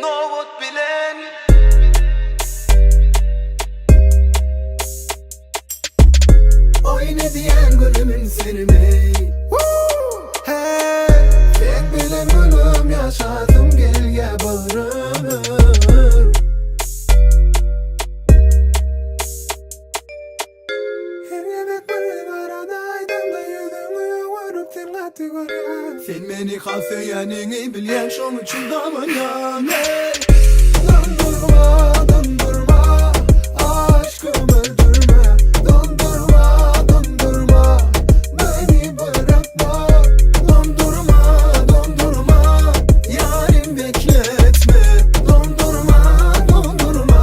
Nobat bilen. Oýun edýän gülümin senimi Hey Sen bilen gülüm ýaşasym gelýä bir ömür Her gezek bir barada aýdamda ýüzüňi öwürip sen gaty görýäň. Sen meni has söýeniňi bilýän şoň üçin gabanýan hey. Dondurma dondurma aşkym öldürme Dondurma dondurma beni bırakma Dondurma dondurma yarim bekletme Dondurma dondurma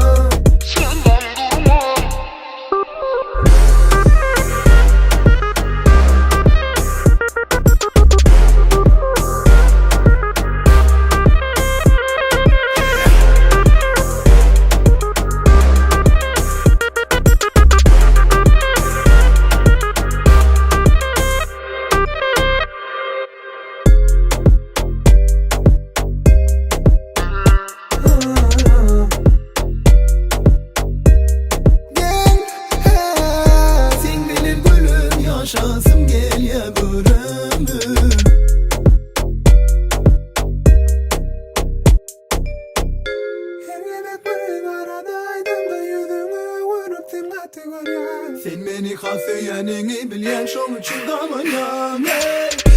Gel he Seň bilen gülüm ýaşasym gelýä bir ömür. Her gezek bir barada aýdamda ýüzüňi öwürip sen gaty görýäň. Sen meni has söýýäniňi bilýän şoň üçin gabanýan hey.